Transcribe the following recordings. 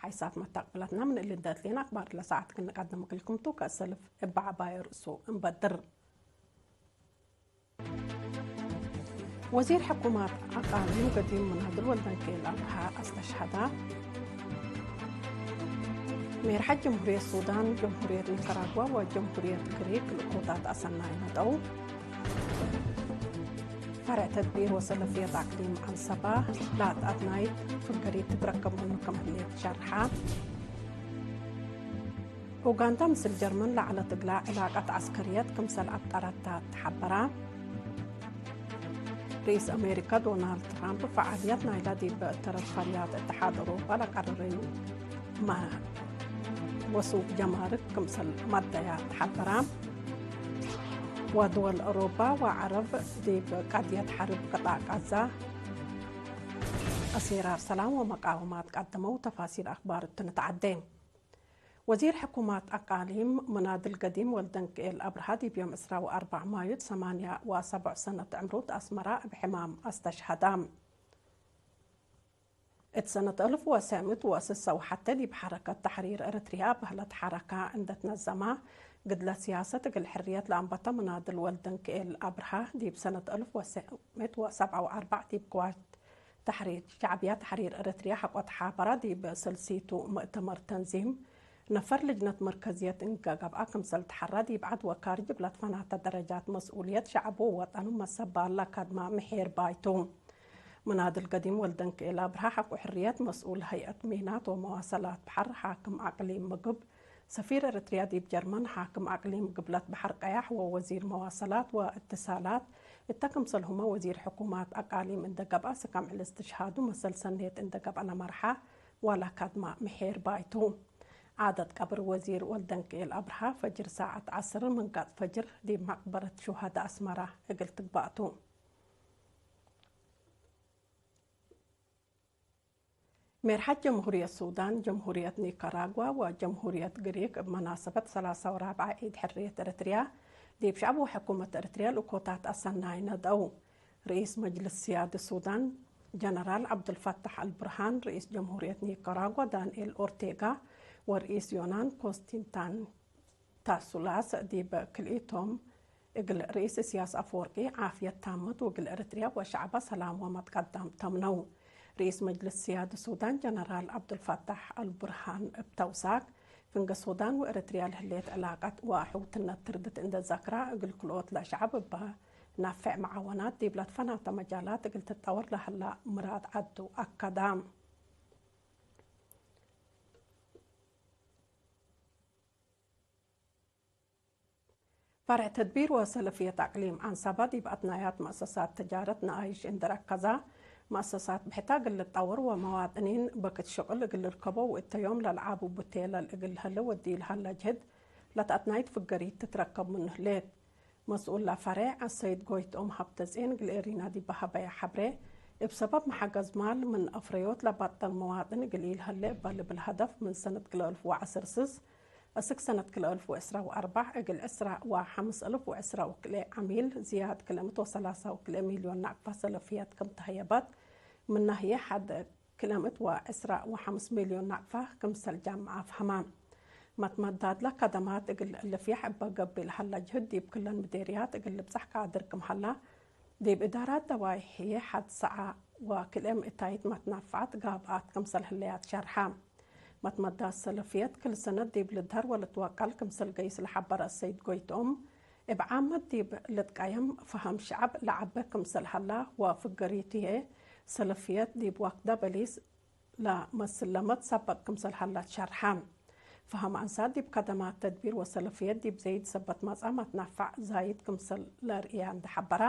ሓይሳት መታቅብላትና ምን እልደት ሌና ኣክባር ለሰዓት ክንቀድም ክልኩምቱ ከእሰልፍ እባዕባይ ርእሱ እንበድር። ወዚር ሕኩማት ኣቃሊም ገዲም ምናድር ወልደንኬል ኣብርሃ ኣስተሽሃዳ። ሜርሓት ጀምሁርየት ሱዳን፣ ጀምሁርየት ኒካራጓ ወጀምሁርየት ግሪክ ልእኮታት ኣሰናይ መጠው። ፈረዕ ተድቢር ወሰለፍየት ኣቅሊም ኣንሰባ ላጣት ናይ ፍገሪት ትትረከብ ምኑ ከም ህልየት ሸርሓ። ኡጋንዳ ምስል ጀርመን ላዕለት እግላ ዕላቃት ዓስከርየት ክምሰል ኣጣራታ ተሓበራ። ርእስ ኣሜሪካ ዶናልድ ትራምፕ ፈዓልያት ናይላ ዲብ ተረድ ፋልያት እተሓድ ኣውሮፓ ላቃርርን ማ-፣ ወሱብ ጀማርክ ክምሰል ማደያ ተሓበራ። ወድወል ኣውሮፓ ወዓረብ ዲብ ቃድየት ሓርብ ቅጣዕ ቃዛ ኣሴራር ሰላም ወመቃወማት ቀደመው። ተፋሲል ኣኽባር እትንትዓደ። ወዚር ሕኩማት ኣቃሊም መናድል ገዲም ወልደንክኤል ኣብርሃ ዲብ ዮም ዕስራ ወኣርባዕ ማዩት ሰማንያ ወሰብዑ ሰነት ዕምሩት ኣስመራ እብ ሕማም ኣስተሽሃዳ። እት ሰነት እልፍ ወሰምት ወስሳ ወሓተ ዲብ ሓረከት ተሕሪር ኤረትርያ በህለት ሓረካ እንደትነዘማ ግድለት ስያሰት እግል ሕርየት ለኣንበተ መናድል ወልደንክኤል ኣብርሃ ዲብ ሰነት እልፍ ወሰምት ወሰብዓ ወኣርባዕ ዲብ ቅዋት ተሕሪር ሻዕብያ ተሕሪር ኤረትርያ ሓቆት ሓበራ ዲብ ስልሲቱ ምእተመር ተንዚም ነፈር ልጅነት መርከዝየት እንገገብኣ ክምሰል ተሓራ ዲብ ዓድ ወካር ጅብለት ፈናተ ደረጃት መስኡልየት ሸዕቡ ወጠኑ መሰባ ላካድማ ምሒር ባይቱ። መናድል ገዲም ወልደንክኤል ኣብርሃ ሓቁ ሕርየት መስኡል ሀይአት ሚናት ወመዋሰላት በሓር ሓክም ኣቅሊም ምግብ ሰፊር ኤረትርያ ዲብ ጀርመን ሓክም ኣቅሊም ግብለት በሓር ቀያሕ ወወዚር መዋሰላት ወእትሳላት እተ ክምሰልሁመ ወዚር ሕኩማት ኣቃሊም እንደገብኣ ስካም ዕል እስትሽሃዱ መሰል ሰኔት እንደገብኣ ለመርሓ ዋላ ካድማ ምሒር ባይቱ። ዓደት ቀብር ወዚር ወልደንክኤል ኣብርሃ ፈጅር ሰዓት ዓስር ምንጋጥ ፈጅር ዲብ መቅበረት ሹሃዳ ኣስመራ እግል ትግባእቱ። ሜርሓት ጀምሁርየት ሱዳን፣ ጀምሁርየት ኒካራጓ ወጀምሁርየት ግሪክ እብ መናሰበት ሰላሳ ወራብዓ ዒድ ሕርየት ኤረትርያ ዲብ ሸዕብ ወሕኩመት ኤረትርያ ልእኮታት ኣሰናይ ነደው። ርኢስ መጅልስ ስያድ ሱዳን ጀነራል ዓብዱልፋታሕ ኣልብርሃን፣ ርኢስ ጀምሁርየት ኒካራጓ ዳንኤል ኦርቴጋ ወርኢስ ዮናን ኮንስታንቲን ታሱላስ ዲብ ክልኢቶም እግል ርኢስ እስያስ ኣፈወርቂ ዓፍየት ታመት ውግል ኤረትርያ ወሸዕባ ሰላም ወመትቀዳም ተምነው። ርኢስ መጅልስ ስያድ ሱዳን ጀነራል ዓብዱልፋታሕ ኣልቡርሃን እብ ተውሳክ፣ ፍንገ ሱዳን ወኤረትርያ ለህሌት ዕላቃት ወሕውትነት ትርድት እንደ ዘክራ፣ እግል ክልኦት ለሸዕብ እበ ናፍዕ መዓወናት ዲብ ለትፈናተ መጃላት እግል ትጠወር ለሀላ ምራድ ዓዱ ኣከዳ። ፈርዕ ተድቢር ወሰለፍየት ኣቅሊም ዓንሳባ ዲብ ኣትናያት መእሰሳት ተጃረት ነኣይሽ እንድረከዛ፣ መእሰሳት ብሕታ እግል ልጣወር ወመዋጥኒን በክት ሽቅል እግል ልርከቦ ወእተዮም ለልዓቡ ቡቴ ለልእግል ለሀለ ወዲ ለሀለ ጅህድ ለተኣትናይት ፍገሪት ትትረከብ ምኑ ህሌት። መስኡል ለፈሬዕ ኣሰይድ ጎይትኦም ሀብተጼን እግል ኤሪና ዲብ ሀበየ ሐብሬ፣ እብ ሰበብ መሐገዝ ማል ምን ኣፍረዮት ለባጠል መዋጥን እግል ኢልሀሌ እበ ልብል ሀደፍ ምን ሰነት ክልኤ እልፍ ወዐስር ስስ እስክ ሰነት ክልኤ እልፍ ወዕስራ ወአርባዕ እግል ዕስራ ወሐምስ እልፍ ወዕስራ ወክልኤ ዐሚል ዝያድ ክልኤ ምእት ወሰላሳ ወክልኤ ሚልዮን ናቅፋ ሰለፍየት ክም ተህየበት፣ ምናህዬ ሐድ ክልኤ ምእት ወዕስራ ወሐምስ ሚልዮን ናቅፋ ክምሰል ጃምዓ ፈህማ። መትመዳድላ ከደማት እግል ልፍያሕ እበ ገብእ ለሀላ ጅህድ ዲብ ክለን ምዴርያት እግል ልብጻሕ ቃድር ክም ሀላ፣ ዲብ እዳራት ደዋይሕ ህዬ ሐድ ሰዓ ወክልኤ ምእታይት መትናፍዓት ጋብኣት ክምሰል ህለያት ሸርሐ። መትመዳት ሰለፍየት ክል ሰነት ዲብ ልድሀር ወልትወቀል ክምሰል ገይስ ለሐበረ ሰይድ ጎይትኦም፣ እብ ዓመት ዲብ ልትቀየም ፈሀም ሸዐብ ለዐበ ክምሰል ሀላ ወፍገሪት ህዬ ሰለፍየት ዲብ ወክደ በሊስ ለመስለመት ሰበጥ ክምሰል ሀላ ትሸርሐ። ፈሀም አንሳት ዲብ ከደማት ተድቢር ወሰለፍየት ዲብ ዘይድ ሰበት መጽአ መትናፋዕ ዛይድ ክምሰል ለርእያ እንደ ሐበራ፣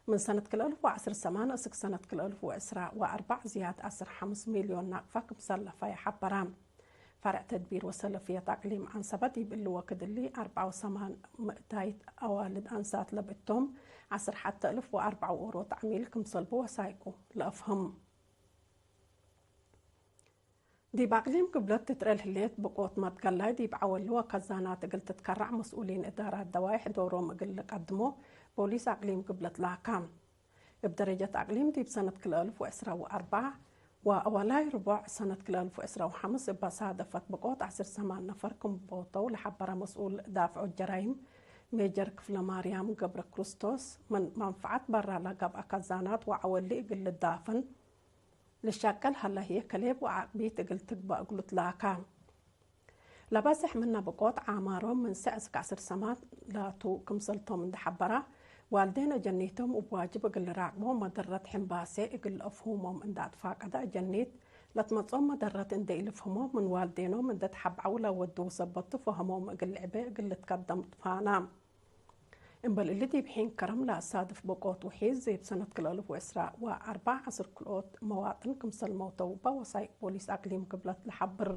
ምን ሰነት ክልኤ እልፍ ወዐስር ሰማን እስክ ሰነት ክልኤ እልፍ ወዕስራ ወአርባዕ ዝያድ ዐስር ሐምስ ሚልዮን ናቅፋ ክምሰል ለፋየ ሐበራ። ፈርዕ ተድቢር ወሰለፍየት አቅሊም አንሰበት ዲብ እሊ ወክድ እሊ አርብዓ ወሰማን ምእታይት አዋልድ አንሳት ለብእቶም ዐስር ሐተ እልፍ ወአርብዓ ወኦሮት ዐሚል ክምሰልቡ ወሳይቁ ለአፍህም። ዲብ አቅሊም ግብለት ትትረል ህሌት ብቆት መትገላይ ዲብ ዐወሊ ወከዛናት እግል ትትከራዕ መስኡሊን እዳራት ደዋይሕ ዶሮም እግል ልቀድሞ ፖሊስ አቅሊም ግብለት ላካ። እብ ደረጀት አቅሊም ዲብ ሰነት ክልኤ እልፍ ወዕስራ ወአርባዕ ወኣዋላይ ርቡዕ ሰነት ክልተ ኣልፍ ዕስራ ወሓምስ እባ ሳደፈት ብቆት ዓሰርተ ሰማን ነፈር ክም ቦተው ለሓበረ መስኡል ዳፍዖ ጀራይም ሜጀር ክፍለ ማርያም ገብረ ክርስቶስ፣ ምን መንፍዓት በራ ለገብአ ከዛናት ወዐወሊ እግል ልዳፈን ልሻቀል ሀለህየ ከሌብ ወዓቅቢት እግል ትግበእ እግሉ ትላካ። ለባዝሕ ምነ ብቆት ዓማሮም ምን ስዕ እስከ ዓስር ሰማት ላቱ ክምሰልቶም እንደ ሐበራ፣ ዋልዴን አጀኒቶም እብ ዋጅብ እግል ልራቅቦ መደረት ሕምባሴ እግል አፍሁሞም እንደ አትፋቀደ አጀኒት፣ ለትመጾም መደረት እንደ ኢልፍህሞ ምን ዋልዴኖም እንደ ተሐብዐው ለወድው ሰበቱ ፈህሞም እግል ልዕቤ እግል ልትከደም ጥፋና። እምበል እሊ ዲብ ሒን ከረም ለአሳድፍ ብቆት ውሒዝ እብ ሰነት ክልተ አልፍ ወዕስራ ወአርባዕ ዓስር ክልኦት መዋጥን ክምሰል መውተው እባ ወሳይቅ ፖሊስ አቅሊም ክብለት ለሐብር።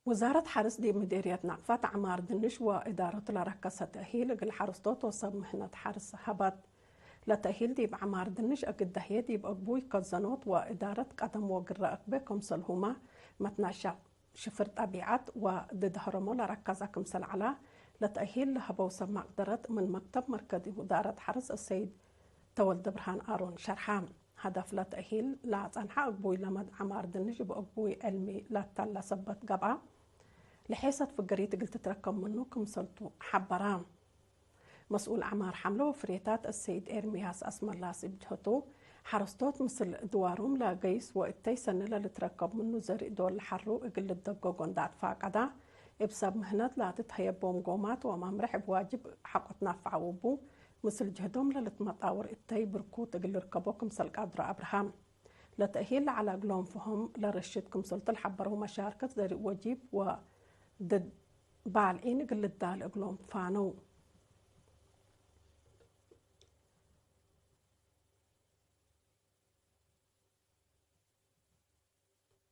ውዛረት ሐርስ ዲብ ምዴርየት ናቅፋ ተዕማር ድንሽ ወእዳረቱ ለረከሰ ተእሂል እግል ሐርስቶት ወሰብ ምህነት ሐርስ ሀበት። ለተእሂል ዲብ ዐማር ድንሽ እግል ደህየ ዲብ እግቡይ ከዘኖት ወእዳረት ቀደም ወግረ እክበ ከምሰልሁመ መትናሻ ሽፍር ጠቢዐት ወድድህረሞ ለረከዘ ክምሰል ዐላ፣ ለተእሂል ለሀበው ሰብ መቅደረት ምን መክተብ መርከዚ ውዳረት ሐርስ አሰይድ ተወልደ ብርሃን አሮን ሸርሐ። ሀደፍ ለተእሂል ለአጸንሐ እግቡይ ለመድ ዐማር ድንሽ እብ እግቡይ ዕልሚ ለተለ ሰበት ገብአ፣ ለሔሰት ፍግሪት እግል ትትረከብ ምኑ ክምሰልቱ ሐበረ። መስኡል ዐማር ሐምለ ወፍሬታት አሰይድ ኤርምያስ አስመላስ እብ ጀህቱ፣ ሐረስቶት ምስል ድዋሮም ለገይስ ወእተይ ሰኒ ለልትረከብ ምኑ ዘርኢ ዶል ለሐሩ እግል ልደገጎ እንዳ አትፋቀዳ፣ እብ ሰብ ምህነት ለትትሀየቦም ጎማት ወመምርሕ እብ ዋጅብ ሐቆ ትናፈዐው እቡ፣ ምስል ጀህዶም ለልትመጣወር እተይ ብርኩት እግል ልርከቦ ክምሰል ቀድሮ አብርሃም። ለተእሂል ለዐለ እግሎም ፈሆም ለረሽድ ክምሰልቱ ለሐበረው መሻርከት ዘርኢ ወጂብ ወድድ ባልዒን እግል ልዳል እግሎም ፋነው።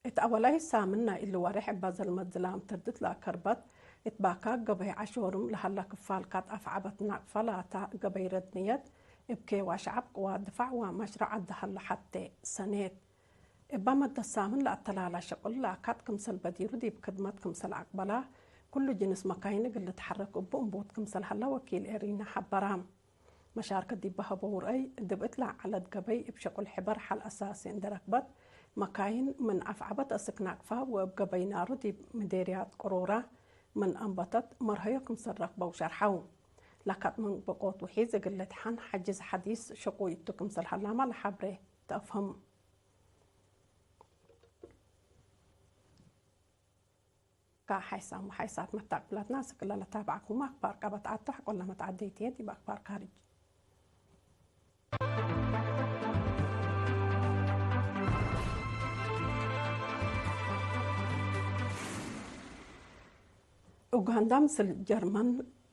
እት አወላይ ሳምን ናይ እሊ ወርሕ እባ ዘልመት ዝላም ትርድት ለአከርበት፣ እት ባካ ገበይ ዐሾርም ለሀላ ክፋል ካት አፍዐበት ናቅፋ ላታ ገበይ ረድንየት፣ እብ ኬዋ ሸዐብ ቅዋት ድፋዕ ወመሽረዕ አደሀሎ ሐቴ ሰኔት። እባ መደት ሳምን ለአተላላ ሸቁል ለአካት ክምሰል በዲሩ ዲብ ክድመት ክምሰል አቅበላ፣ ኩሉ ጅንስ መካይን እግል ልትሐረክ እቡ እንቡት ክምሰል ሀላ ወኪል ኤሪና ሐበራ። መሻርከት ዲብ በሀበው ረአይ፣ ድብእት ለዐለት ገበይ እብ ሸቁል ሕበር ሐል አሳሲ እንዴ ረክበት፣ መካይን ምን አፍዐበት አስክ ናቅፋ ወእብ ገበይ ናሩ ዲብ ምዴርያት ቅሩራ ምን አንበተት መርሀዮ ክምሰል ረክበው ሸርሐው። ለካጥ ምን በቆት ውሒዝ እግል ልትሐን ሐጅዝ ሐዲስ ሸቁይ እቱ ክምሰል ሀላማ ለሐብሬ ተአፍህም። ከሓይሳም ሓይሳት መታቅብላትና ስክለ ለታብዓኩም ኣክባር ቀበት ኣቶ ሓቆላ መትዓደይትየ ዲብ ኣክባር ካርጅ። ኡጋንዳ ምስል ጀርመን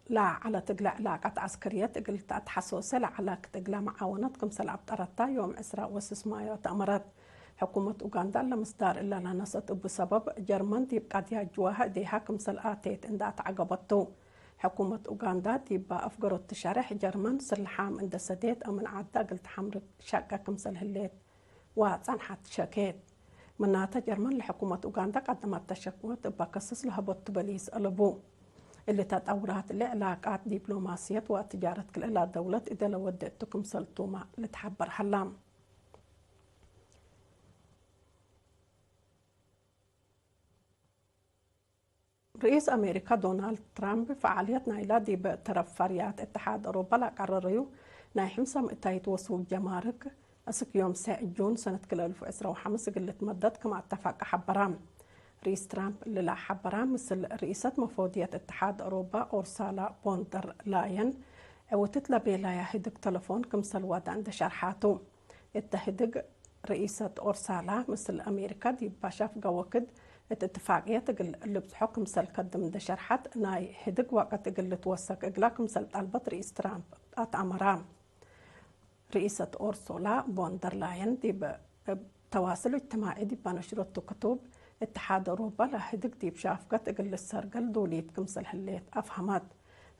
ለዐለት እግለ ዕላቀት ዐስከርየት እግል ተአትሐሶሰ ለዐለ ክትእግለ መዓወነት ክምሰል አብጠረታ ዮም ዕስራ ወስስ ማዮ ተአመረት። ሕኩመት ኡጋንዳ ለምስዳር እለ ለነሰት እቡ ሰበብ ጀርመን ዲብ ቀድያ ጅዋህ እዴሃ ክምሰል አቴት እንዳ አትዐገበቱ። ሕኩመት ኡጋንዳ ዲብ አፍገሮት ትሸሬሕ ጀርመን ስልሓም እንደ ሰዴት አምን ዐዳ እግል ተሐምርግ ሸቀ ክምሰል ህሌት ወጸንሐት ሸኬት። ምናተ ጀርመን ለሕኩመት ኡጋንዳ ቀደመተ ሸክወት እበ ከስስ ለሀበቱ በሊስ አለቡ። እሊ ተጠውራት እሊ ዕላቃት ዲፕሎማስየት ወትጃረት ክልኤላ ደውለት እደ ለወዴ እቱ ክምሰል ቱመ ልትሐበር ሀላ። ርኢስ አሜሪካ ዶናልድ ትራምፕ ፈዓልየት ናይላ ዲብ ተረፍ ፈርያት እተሓድ ኦሮባ ለአቀረረዩ ናይ ሕምሳ ምእታይት ወሱግ ጀማርክ እስክ ዮም ሰዕ ጁን ሰነት ክልተ አልፍ ወዕስራ ወሐምስ እግል ልትመደድ ክም አተፋቀ ሐበራ። ርኢስ ትራምፕ እሊ ለሐበራ ምስል ርኢሰት መፎድየት እተሓድ ኦሮባ ኦርሳላ ቮን ደር ላየን ዕውትት ለቤላያ ህድግ ተለፎን ክምሰል ወደ እንደ ሸርሓቱ። እተ ህድግ ርኢሰት ኦርሳላ ምስል አሜሪካ ዲብ ባሻፍገ ወክድ እት እትፋቅየት እግል ልብጽሖ ክምሰል ከድም እንደ ሸርሐት፣ ናይ ህድግ ወቅት እግል ልትወሰክ እግላ ክምሰል ጠልበት ርኢስ ትራምፕ አትአመራ። ርኢሰት ኦርሶላ ቮን ደር ላየን ዲብ እብ ተዋስል እጅትማዒ ዲብ ነሽረቱ ክቱብ፣ እትሓድ ኦሮባ ለህድግ ዲብ ሻፍገት እግል ልሰርገል ዱልይት ክምሰል ህሌት አፍሀመት።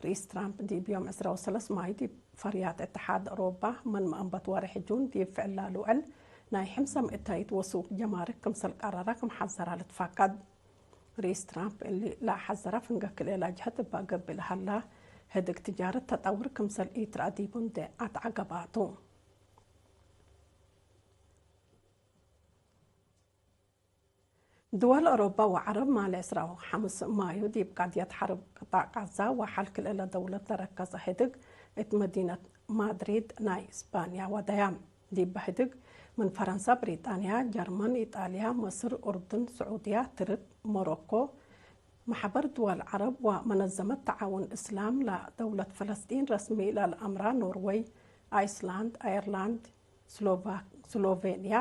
ርኢስ ትራምፕ ዲብ ዮም ዕስራ ወሰለስ ማይ ዲብ ፈርያት እትሓድ ኦሮባ ምን መአንበት ወርሒ ጁን ዲብ ፍዕል ላልውዕል ናይ ሕምሰ ምእታይት ወሱቅ ጀማርክ ክምሰል ቀረረ ክም ሐዘራ ልትፋቀድ። ርኢስ ትራምፕ እሊ ለሐዘራ ፍንገ ክልኤላ ጀሀት እባ ገብእ ለሀላ ህድግ ትጃረት ተጠውር ክምሰል ኢትራዲቡ እንደ ኣትዓገባቱ። ድወል ኣውሮባ ወዓረብ ማለ ዕስራ ወሓምስ ማዩ ዲብ ቃድየት ሓርብ ቅጣዕ ቃዛ ወሓል ክልእለ ደውለት ለረከዘ ህድግ እት መዲነት ማድሪድ ናይ እስፓንያ ወደያ። ዲብ ህድግ ምን ፈረንሳ፣ ብሪጣንያ፣ ጀርመን፣ ኢጣልያ፣ መስር፣ ኡርድን፣ ስዑድያ፣ ትርክ፣ ሞሮኮ፣ ማሕበር ድወል ዓረብ ወመነዘመት ተዓውን እስላም ለደውለት ፈለስጢን ረስሚ ለልኣምራ ኖርወይ፣ ኣይስላንድ፣ ኣየርላንድ፣ ስሎቫክ፣ ስሎቬንያ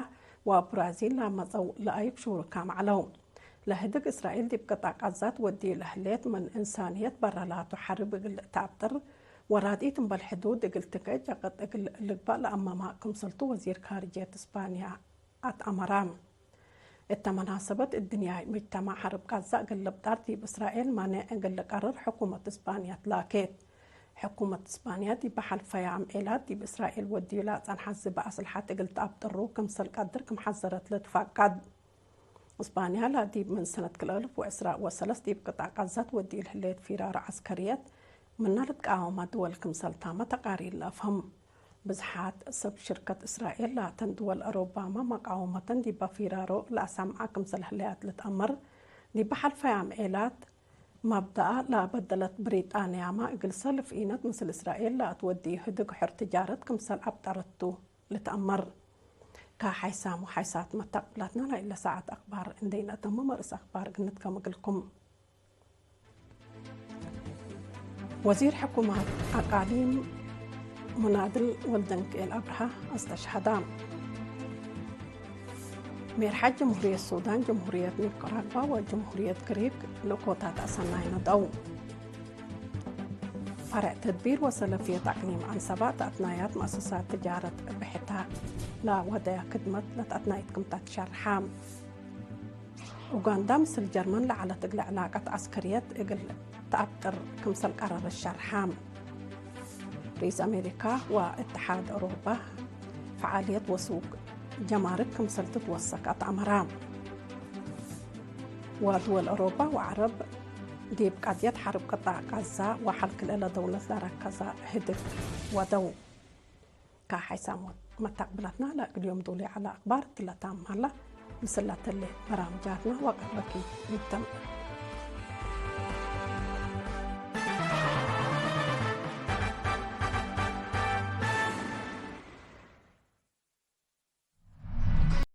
ወብራዚል ላመጸው ለኣይክ ሹሩካም ዓለው። ለህድግ እስራኤል ዲብ ቅጣዕ ቃዛት ወዲ ለህሌት ምን እንሳንየት በረላቱ ሓርብ እግል ተኣብጥር ወራዲት እምበል ሕዱድ እግል ትከ ጨቅጥ እግል ልግባእ ለኣመማ ክምሰልቱ ወዚር ካርጀት እስፓንያ ኣትኣመራ። እተ መናሰበት እድንያይ ሙጅተማዕ ሓርብ ቃዛ እግል ልብጣር ዲብ እስራኤል ማንዕ እግል ልቀርር ሕኩመት እስፓንያ ትላኬት። ሕኩመት እስፓንያ ዲብ ሓልፈያ ኣምዔላት ዲብ እስራኤል ወድዩ ለጸንሓ ዝብ ኣስልሓት እግል ተኣብጥሩ ክምሰል ቀድር ክም ሓዘረት ለትፋቀድ። እስፓንያ ለዲብ ምን ሰነት ክልተ ኣልፍ ወዕስራ ወሰለስ ዲብ ቅጣዕ ቃዛት ወድዩ ልህሌት ፊራሮ ዓስከርየት ምና ልትቃወማ ድወል ክምሰልታመ ተቃሪር ለአፍህም። ብዝሓት ሰብ ሽርከት እስራኤል ላተን ድወል ኣሮባማ መቃወመተን ዲባ ፊራሮ ለኣሳምዓ ክምሰል ህለያት ልትኣመር፣ ዲባ ሓልፋይ ኣምዔላት ማብዳኣ ላበደለት ብሪጣንያማ እግል ሰልፍ ኢነት ምስል እስራኤል ላትወዲ ህድግ ሕር ትጃረት ክምሰል ኣብጠረቱ ልትኣመር። ካሓይሳም ወሓይሳት መታቅብላትና ናይ ለሰዓት ኣክባር እንደይነተሙ መርስ ኣክባር ግንት ከምግልኩም። ወዚር ሕኩማት ኣቃሊም ሙናድል ወልደንክኤል ኣብርሃ ኣስተሽሃዳ። ሜርሓ ጀምሁርየት ሱዳን፣ ጀምሁርየት ኒካራጓ ወጀምሁርየት ግሪክ ልእኮታት ኣሰናይ ነጠው። ፈርዕ ተድቢር ወሰለፍየት ኣቅሊም ኣንሰባ ተኣትናያት መእሰሳት ትጃረት ብሕታ ላወደያ ክድመት ለተኣትናይት ክምታት ሸርሓ። ኡጋንዳ ምስል ጀርመን ለዓለት እግለ ዕላቀት ዐስከርየት እግል ተኣብጥር ክምሰል ቀረረት ሸርሓ። ርኢስ ኣሜሪካ ወእትሓድ ኦሮባ ፈዓልየት ወሱቅ ጀማርክ ክምሰል ትትወሰክ ኣትኣመራ። ወድወል ኦሮባ ወዐረብ ዲብ ቃድየት ሐርብ ቅጣዕ ቃዛ ወሐል ክልኤለ ደውለት ለረከዘ ህድግ ወደው። ካሓይሳም መታቅብላትና ለእግል ዮም ዱሊ ዐለ ኣክባር ትለታም ሀላ። ምስላ ተሌ በራምጃትና ወቀርበኪ ይተም።